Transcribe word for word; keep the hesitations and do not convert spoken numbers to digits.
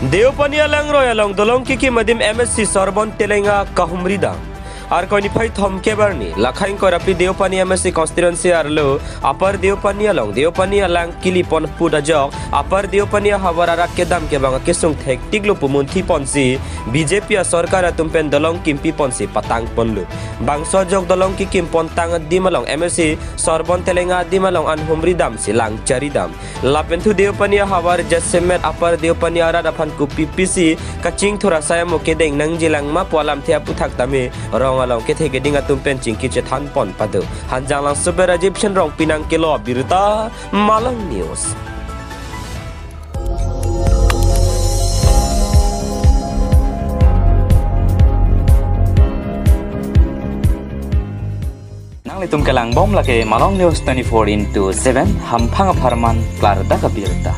Deopani alangroi along dolong kikim adim M A C Sorbon Telenga kahumri dam. Arkoi niphai thomkep arni, Lakhaing Koirapi Deopani M A C constituency arlo, Upper Deopani along, Deopani alang kili pon put ajok, Upper Deopani ahavar arat kedam kevang akesung thektiklo pu munthi ponsi, B J P asorkar atum pen dolong kimpi ponsi patang ponlo. Bangso ajok dolong kikim pontang adim along M A C Sorbon Telenga adim along an humri damsi lang chari dam. Lapen thu Deopani ahavar jasemet Upper Deopani arat aphan kopi pisi kachingthur asai amo kedeng nangjilang ma pu alamthe aputhak tame rong along kethe keding atum pen chingki chethan pon pado. Hanjanglangso pen Rajiv Shenrong pinang kelo abirta Malong News. Nanglitum kelang bom lake Malong News twenty-four into seven, hamphang apharman klardak abirta.